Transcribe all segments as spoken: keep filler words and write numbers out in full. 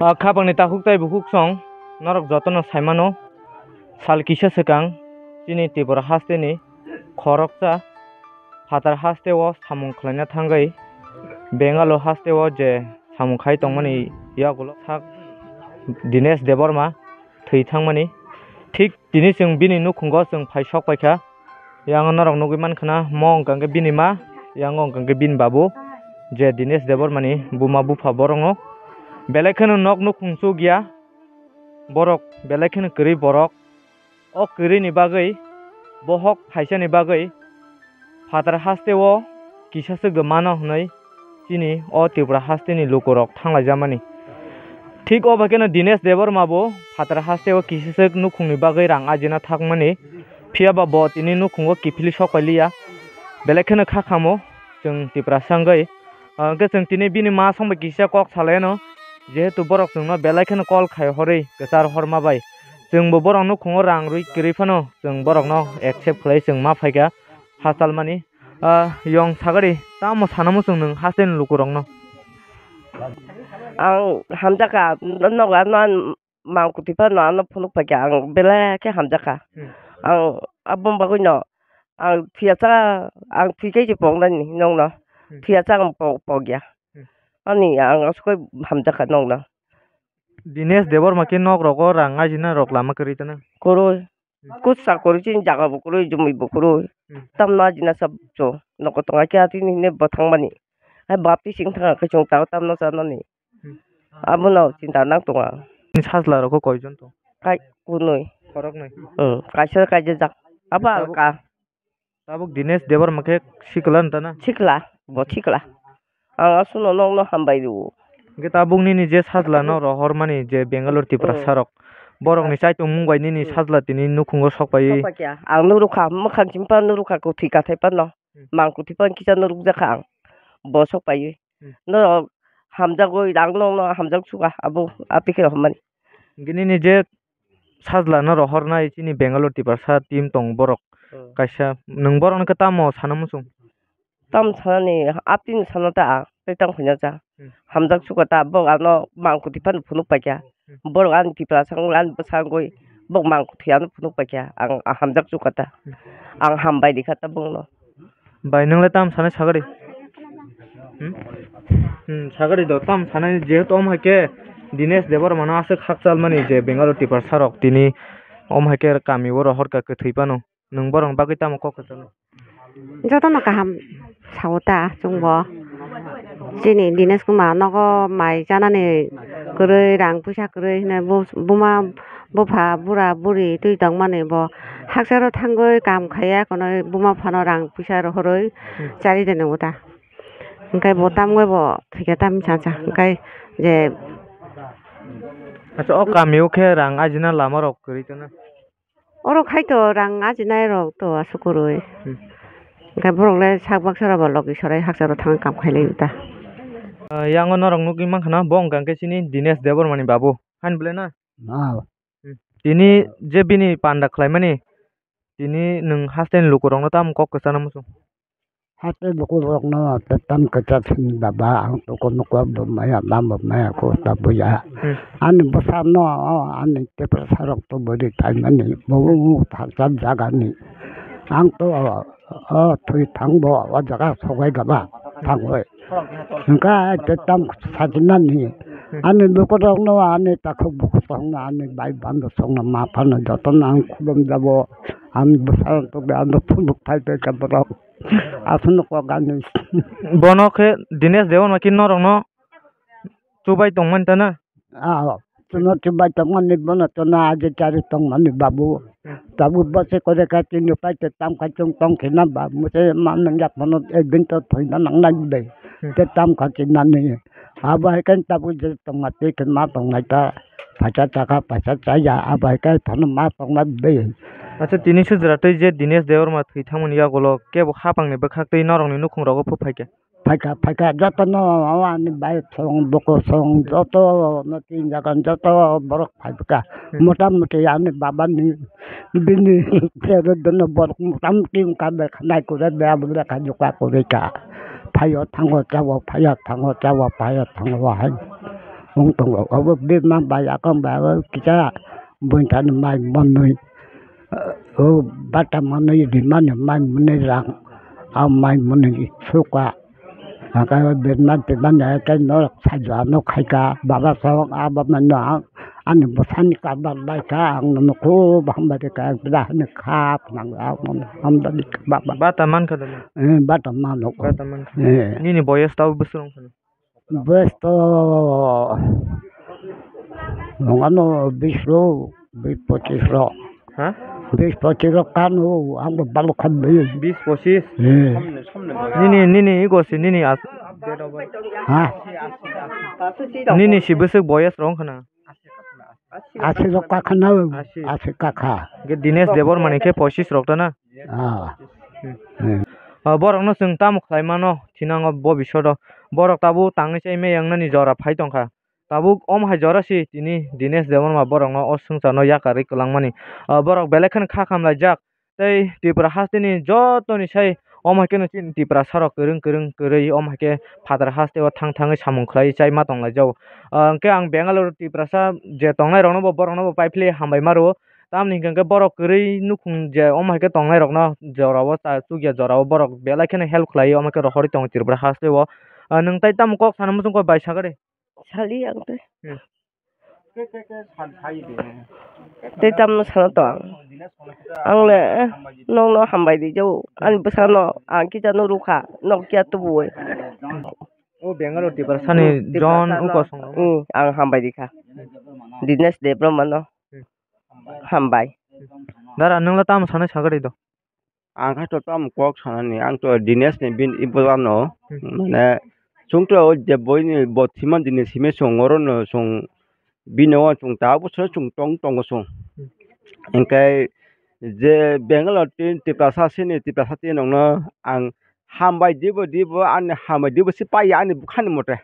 Ah, khapangni takhuk tei bukhuk song norok jotono saimano, sal kisa swkang chini Tripura hasteni khoroksa phatar hasteo samung khlaina thangwi Bengaluru hasteo je samung khai tongmani yagulo sak Dinesh Debbarma thwi thangmani. Thik tini chwng bini nukhungo chwng phai sok paikha. Yang norok nugwi mankha na, mo wngkha khe bini ma, yang wngkha khe bini babu, je Dinesh Debbarmani buma bupha borokno belai kheno nok nukhung chuk ya. Borok belai kheno kwrwi borok. O kwrwini bagwi, bohok phaisani bagwi phatar hasteo kisaswk mano hwnwi chini o Tripura hasteni lukurok thanglaijamani. Thik o bai kheno Dinesh Debbarma bo phatar hasteo kisaswk nukhungni bagwi rang ajina thakmani, phiya ba bo tini nukhungo kiphilwi sok pailiya. Belai kheno kha khamo chwng Tiprasa wngwi. Hwnkhe chwng tini bini ma song bai kisa kok salaino, jehetu borok chwngno belai kheno call khai horwi kwchar horma bai. Chwngbo borok nukhungo rang rwi kwrwi phano chwng borokno accept khlai chwng ma phaikha hachalmani. Ah, yong sagari, tamo sana muchung nwng hasteni lukurokno? Ang hamjakha, nogo ano ang mangkukti phano ano phunuk paikha, ang belai khe hamjakha. Hmm. Ang aboni bagwino ang phiya cha, ang thwi khe se poknani nokno. Hmm. Phiya cha ang po-, pokya. Hmm. Ani ang aswk hamjakha nokno. Dinesh Debbarma khe nok rogo rang ajina rok lama kwrwi tana? Kwrwi. Kutsa kwrwi chini jaga bo kwrwi, jumui bo kwrwi. Hmm. Tamno ajina sa cho. Noko tonga khe atini hine bo thangmani. Hai bapti sing thanga khe chwng tao tamno chanani. Hmm. Abono chinta nang tonga. Ni sajla rok koi jon to? Kai kunui. Khoroknwi. Hmm. Kaisa kaijajak. Abo abo alka. Tabuk Dinesh Debbarma khe sikla wng tana? Sikla, bo sikla. Ang aswkno nokno hambai rwo. Hwnkhe tabuk nini je sajlano rohormani je Bengaluru Tiprasa rok, borokni chaitung mung bai nini sajla tini nukhungo sok paiwi. Sok paikha. Ang nurukha, mwkhang simi phano nurukha, kwthwi kathai phano. Hmm. Mangkukti phano kisa nurukjakha ang. Bo sok paiwi. Hmm. Norok hamjagwi, ang nokno hamjak suka, abo, abo khe rohormani. Hwnkhe nini je sajlano rohornai chini Bengaluru Tiprasa team tong borok. Hmm. Kaisa nwng borokno khe tamo sana muchung? Tamo sanani, apni sana ta, tei tamo khaina cha. Hmm. Hamjak suka ta, bo ano mangkukti phano phunuk paikha. Hmm. Borok ani Tiprasa wng, ani bwsa wngwi, bo mangkukti ano phunuk paikha. Ang hamjak suka ta. Hmm. Ang hambai rikha ta bongno. Bai, nwng le tamo sanai sagari? Hmm? Hmm, sagari do, tamo sanai, jehetu omo hai khe Dinesh Debbarma no aswk hakchal mani je Bengaluru Tiprasa rok tini omo hai khe kami o rohor kha kwthwi phano. Nwng borok ni bagwi tamo kok kwchalo? Jotono kaham sao ta chwngbo. Chini Dinesh Kumar nogo mai chanani kwrwi, rang puisa kwrwi hinwi bu-, buma bupha bura buri twi tongmani bo haksaro thangwi kam khaiya, kono buma phano rang puisa rohorwi Hmm. chari de nungo ta. Hwnkhe bo tamwi bo thwikhe tamni cha cha hwnkhe je Acha, o kami o khe rang ajina lama rok kwrwi tongna? Oro khai to rang ajinai rok to aswk kwrwi. Hmm. Hwnkhe borok le sak baksa rok bo logi sorai hakcha rok thang kam khai lai ta. Ah, yango norok nugwi mankha na, bo wngkha khe chini Dinesh Debbarma ni babu. Hain bwle na? Ah. Hmm. Tini je bini panda khlaimani, tini nwng hasteni lukurokno tamo kok kwchana muchung? Hasteni lukurokno tei tam kwchak sini baba, ang toko nukwa bo maya, tamo maya, kok ta buya. Hmm. Ani bwsano, ani Tiprasa rok to bwrwi thaimani, bo thangsa jagani. Ang to, o, thwi thangbo, o jaga sogai gaba, thangwi. Hwnkhe tei tam sajinani. Ani lukurokno, ani takhuk bukhuk songno, ani bai bando songno, ma phano jotono ang khulum jabo. Ani bwsarok tongwi ano phunuk phai tongkha borok. Aswkno kok ani. Bono khe Dinesh Debbarma khe norokno chubai tongmani ta na? Ah, chwngno chubai tongmani, bono chwngno aji chari tongmani babu. Tabuk bose kore kha chini pai te tam kha chwng tong khe na ba, muse ma nang yak bono ekdin to thoi na nang nai de. Hmm. Te tam kha chini nani. Abo hai khe tabuk je tongma twi khe ma tongnai ta. Phaisa chakha, phaisa chaya, abo hai khe phano ma tongma de. Acha, tini sujra tei je Dinesh Debbarma thwi thangmani yagulo kebo hapangni bwkhak tei norokni nukhung rogo phu phaikha? Phaikha, phaikha, jotono ani bai song, buko song, jotono tin jagan joto borok phaikha. Hmm. Mota moti ani babani bini tere dono borok mota moti wngkha, bekha nai kure, bera bura kha, jukha kure kha. Phaio thango chao, phaio thango chao, phaio thango hai. Wng tongo. Obo bebma bai akang bai o kisa buini thani mai monwi, o bata monwi rimani mai monwi rang, a mai monwi suka. Hake bebma bebma ne tei norok sajwa no khaika, baba song a baba no ang ani bwsani karbar bai kha, ang no khub hambai rikha, ang pura hwnwi kha phnang, ang no hambai rikha baba. Bata mankha da? Eh, bata mano. Bata mankha. Eh. Nini boyes tabo bwswk wng kha? Bwes to nongano bis ro, bis pochis ro. Ha? Bis pochis ro kanu, ang bo balok khan bai. Bis pochis? Eh. Nini, nini iko si, nini as-, Ha? Nini si bwswk boyes rong khana? Asi ro kakhana, Asi. Asi kakha. Ge Dinesh Debbarma ni khe pochis rok ta na? Ah. Hmm. Hmm. Ah, borok no chwng tamo khlai mano, thinango bo bisodo. Borok tabuk tangwi chai maya wngnani jora phai tongkha. Tabuk omo hai jora si tini Dinesh Debbarma borok no o swngchar no yakarwi kwlangmani. Ah, borok belai kheno kha khamlaijak. Tei Tripura hasteni jotoni sai omo hai kheno chini Tiprasa rok kwrwng kwrwng kwrwi omo hai khe phatar haste o thang thangwi samung khlai chai ma tonglaijak. Ah, hwnkhe ang Bangalore Tiprasa je tongnai rokno bo borokno bo paiphle hambai ma rwo. Tamoni hwnkhe borok kwrwi nukhung je omo hai khe tongnai rokno jora o ta chukya jora o borok belai kheno help khlai omo khe rohorwi tongo Tripura haste o. Ah, nwng tai tamo kok sana muchung khe bai sakha de? Sali ang tei. Hmm. Tei tamno sana tong ang. Ang le, eh, nokno hambai rijao. Ani bwsano ang kisa no rukha, nok kiya tubuwi. O Bangalore Tiprasani Tiprasa John no. Uko song. Hmm, ang hambai rikha. Dinesh Debbarma no. Hmm. Hambai. Dara, nwngla tamo sanai sagari do? Ang khe to tamo kok sanani, ang to Dinesh ni bini ibola no, Hmm. mane, chwng to o je boini bo thima dini simi chwng oro no chwng bini o chwng tabuk se chwng tong tongo chwng. Hmm. Hwnkhe je Bangalore tin Tiprasa sini Tiprasa tin rok no ang hambai dibo dibo ani hambai dibo se paiya ani bukhani mote.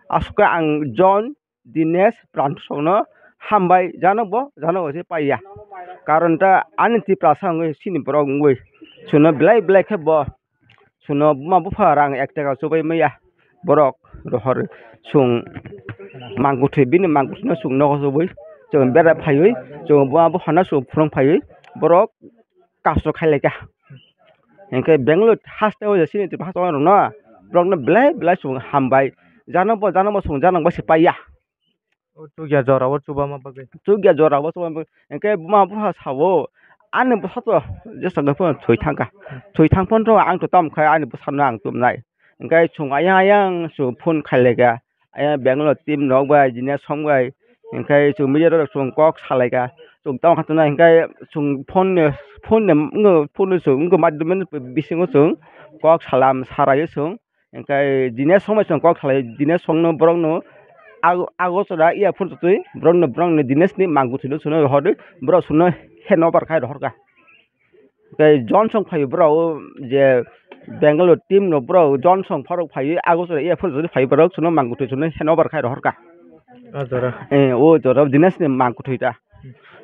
Aswk khe ang John Dinesh Pranto songno hambai jano bo, jano bo se paiya. Karon ta ani Tiprasa wngwi sini borok wngwi. Suno belai belai khe bo. Suno buma bupha rang ek taka chubai maya. Borok rohor sung mangkuthwi bini mangkuthwino sung nogo chubai. Chwng bera phaiwi, chwng buma buphano sung phwrwng phaiwi. Borok custom khai lai kha. Hwnkhe Bangalore haste o je sini Tiprasa tongnai rokno, borokno belai belai chwng hambai. Jano bo, jano bo chwng jano bo se paiya. O chukya jora o chubama bagwi. Chukya jora o chubama bagwi. Hwnkhe buma bupha sao, ani bwsa to jesa gapha thwi thangkha. Thwi thang phano to ang to tamo khai ani bwsano ang tumnai. Hwnkhe chwng ayang ayang chwng phone khai lai kha. Ayang Bangalore team rok bai, jini song bai, hwnkhe chwng media rok chwng kok salai kha. Chwng tamo kha tongnai hwnkhe chwng phone ni, phone ni wngkha, phone ni chwng wngkha madhyam ni bisingo chwng kok salam sarai o chwng. Hwnkhe jini song bai chwng kok salai, jini song no borok no ago, ago chwra earphone totwi borok no, borok no Dinesh ni mangkuthwi no chwngno rohorwi borok chwngno hand over khai rohor kha. Tei Johnson phaio borok o je Bangalore team no borok Johnson phorok phaio ago chwrai phorok jodi phaio borok chwngno mangkuthwi chwngno hand over khai rohor kha. O jora. Eh, o jora Dinesh ni mangkuthwi ta.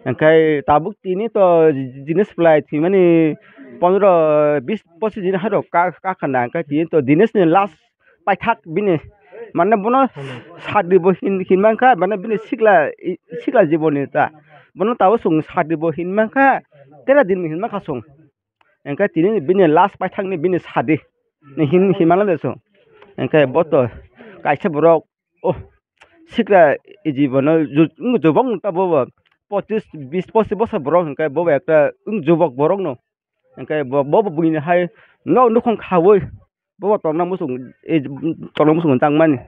Hwnkhe tabuk tini to Dinesh plai thwimani pondro bis pochis din hai rok ka, ka khana hwnkhe tini to Dinesh ni last paithak bini, mane bono Hmm. sadi bo hin, hin mankha, mane bini sikla, i-, sikla jiboni ta. Bono tabo chwng sadi bo hin mankha, tera din bo hin mankha chwng. Hwnkhe tini bini last paithakni bini sadi ni hin, hin manle chwng. Hwnkhe bo to kaisa borok, oh, sikla i jibono ju-, wng jubok ta bobo pochis, bis pochis bosor borok hwnkhe bobo ekta wng jubok borokno. Hwnkhe bo, bobo buini hai nok nukhung khaui. Bobo tongna muchung, e, tongna muchung tangmani.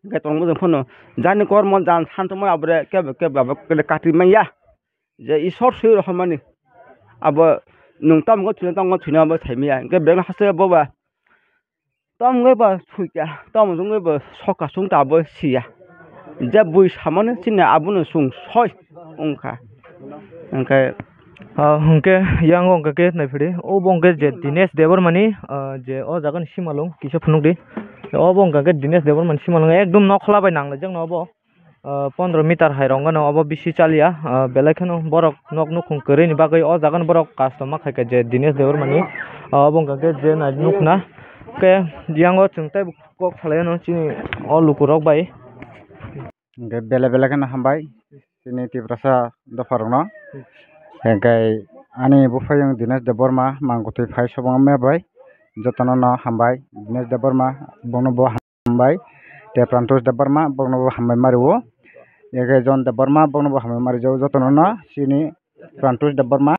Hwnkhe tongna muchung phano jani kormo jan santhokmani abore kebo kebo abo kele kati manya. Je Isor swi rohormani. Abo nwng tamo wngkha thwina, tamo wngkha thwina abo saimanya. Hwnkhe bebak haste boba tamo wngkha ba thwikha, tamo wngkha ba sokha chwng ta abo siya. Je bui samani chini abono chwng soi wngkha. Hwnkhe Ah, hwnkhe yang wngkha khe naiphidi, obo wngkha je Dinesh Debbarmani, ah, je o jagani simalwng kisa phunukdi. Obo wngkha khe Dinesh Debbarmani simalwng ekdom nokhla bai nanglaijak no obo. Ah, pondro meter hai rok wngkha no obo bisi chaliya, ah, belai kheno borok nok nukhung kwrwini bagwi o jagani borok custom ma khaikha je Dinesh Debbarmani, ah, obo wngkha khe je nai nukna. Khe yang o chwng teibo kok salaino chini o lukurok bai. Hwnkhe bele bele kheno hambai chini Tiprasa dopharokno. Hwnkhe ani buphayung Dinesh Debbarma, mangkutwi phai sobongo me bai. Jotono no hambai Dinesh Debbarma, bono bo hambai. Te Prantosh Debbarma, bono bo hambai mario. Hwnkhe John Debbarma, bono bo hambai marijao. Jotono no chini Prantosh Debbarma.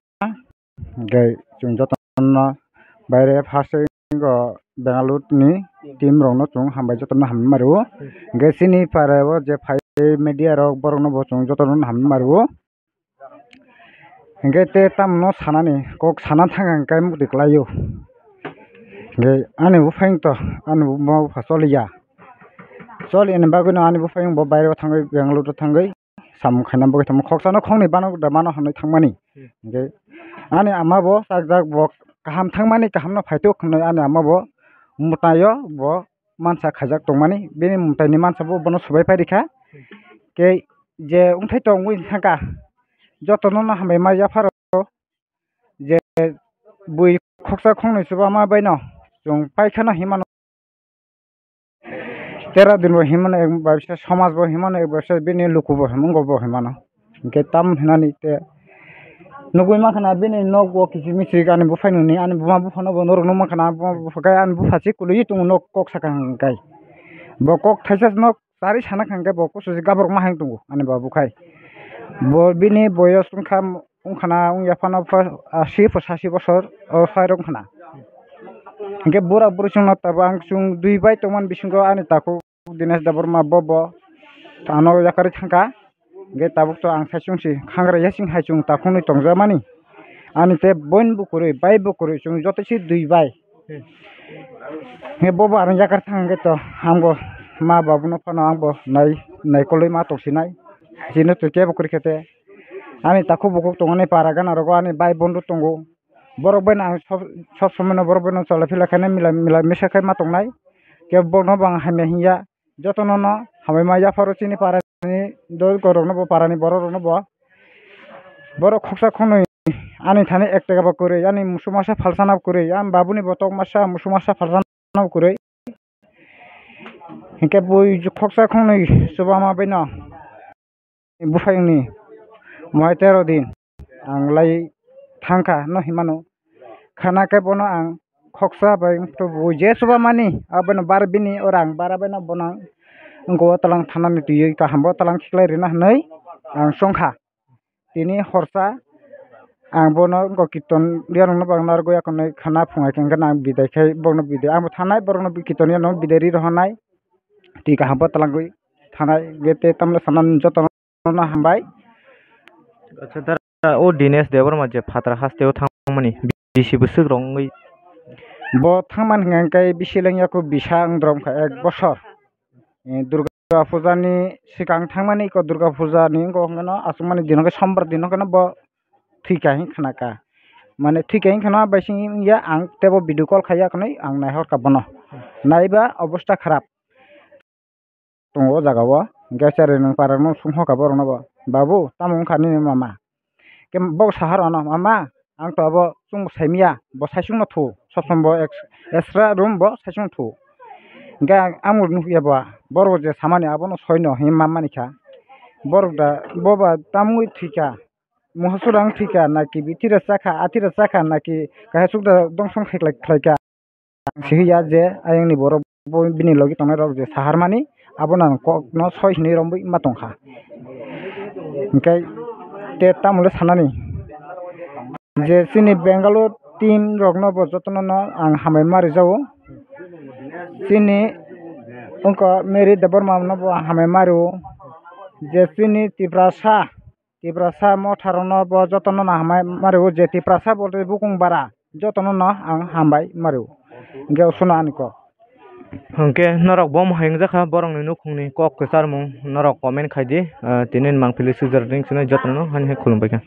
Hwnkhe chwng jotono baire first o Bangalore ni team rokno chwng hambai, jotono hambai mario. Hwnkhe chini para o je phai media rok, borokno bo chwng jotono hambai mario. Hwnkhe te tamno sanani kok sana thang ang khe mukti kwlaio. Hwnkhe ani buphang to, ani buma bupha choliya. Choli ani bagwino ani buphang bo baire o thangwi, Bangalore o thangwi samung khaina bagwi tongma, khoksa no khoknwi bano da mano hwnwi thangmani. Hwnkhe ani ama bo chakjak, bo kaham thangmani, kaham no phaitok hwnwi ani ama bo mwtaio bo mansa khaijak tongmani, bini mwtaini mansa bo bono subai pai rikha. Khe je wngthai tongwi thangkha, jotono no hambai ma yapharo je bui khoksa khoknwi chuba ma baino chwng paikhano hinmano. Tera din bo hinmano ek babisa, somaj bo hinmano ek babisa, bini luku bo hinmano, bo hinmano. Hwnkhe tam hinani te nugwi mankha na bini nok o kichik michik ani buphai noni, ani buma buphano bo norok nukmankha na, buma bupha khe ani bupha se kwlwi tongo nok kok saka hwnkhe. Bo kok thaisa nok chari sana kha hwnkhe bo kusu se gabrok ma hai tongo ani babu khai. Bo bini boyos wngkha, wngkha na wngya phano pha-, asi pho sasi bosor o phai rok wngkha na. Hwnkhe bura buri chwngno tabuk ang chwng dui bai tongmani bisingo ani takhuk Dinesh Debbarma bo bo ano yakarwi thangkha. Hwnkhe tabuk to ang saichung si khangra yasing hai chwng takhuknwi tongjakmani. Ani tei boin bo kwrwi, bai bo kwrwi, chwng joto se dui bai. Hwnkhe bo bo ano yakar thang hwnkhe to ang bo ma babuno phano ang bo nai, naikolwi ma tongsinai. Chini to kebo kwrwi khe te ani takhuk bukhuk tongmani para gana rogo ani bai bondo tongo. Borok bai no ang sob, sob somoi no borok bai no chole phila khainai, mila, mila misa khai ma tongnai. Kebo borok no bo ang hamya hinya. Jotono no hambai ma yapharo chini parani dol gorok no bo, parani borok rok no bo. Borok khoksa khonwi ani thani ek taka bo kwrwi, ani musu masa phalsana bo kwrwi, ani babuni botok masa musu masa phalsana bo kwrwi. Hinkhe bui khoksa khonwi chuba ma bai no. Buphayungni mohai tero din ang lai thangkha no hinmano. Khana khe bono ang khoksa bai wngthu bo je chuba mani abono bar bini orang bara bai no bono ang wngkha o twlang thanani twiwi kaham bo twlang khiklai rwna hinwi ang chongkha. Tini horsa ang bono wngkha kirton yarwkno bo ang narwkgo yakarnwi khana phunai khe hwnkhe ang bidai khai bono bidai ang bo thanai borokno kirton yarwkno bidai ri rohornai. Twi kaham bo twlangwi thanai hwnkhe tei tamno sanani jotono hambai. Acha dara, o Dinesh Debbarma je phataro hasteo thangmani bisi bwswk rok wngwi? Bo thangmani hwnkhe bisi lengya kho bisa wngdrom kha ek bosor. Eh, Durga Puja ni swkang thangmani iko Durga Puja ni wngkha hwnkhe no aswkmani dino khe Sombar dino khe no bo thwikha hinwi khnakha. Mane thwikha hinwi khna bai sing wngya ang teibo video call khaiya khwnwi ang naihorkha bono. Naiba obostha kharap. Tongo o jaga o. Hwnkhe cherai nwng para no sungkha borok no bo, "Babu, tamo wngkha nini mama?" Khe bo sahar ano, "Mama, ang to abo chwng bo saimanya, bo saichung no thu, sob som bo ex-, extra room bo saichung thu." Hwnkhe ang, ang bo nukya bo, borok je samani abono soi no hinwi ma mankha. Borok da, bo ba tamwi thwikha, muhaswrang thwikha, naki bithira chakha, athira chakha, naki kaisa chukda dongsong khlai, khlaikha. Ang si hwya je ayangni borok bo bini logi tongnai rok je saharmani abono ang kokno soi hinwi romwi ma tongkha. Hwnkhe te tamole sanani je chini Bangalore team rokno bo jotono no ang hambai ma rijao. Chini wngkha Mary Debbarma no bo ang hambai ma rio. Je chini Tiprasa Tiprasa motha rokno bo jotono no hambai ma rio, je Tiprasa bolte bukung bara jotono no ang hambai ma rio. Hwnkhe o suna ani kok. Hwnkhe norok bo mohai wngjakha borokni nukhungni kok kwcharmung norok comment khaidi, ah, tini mangpili swijak ring swnai jotono hani hai khulumbaikha.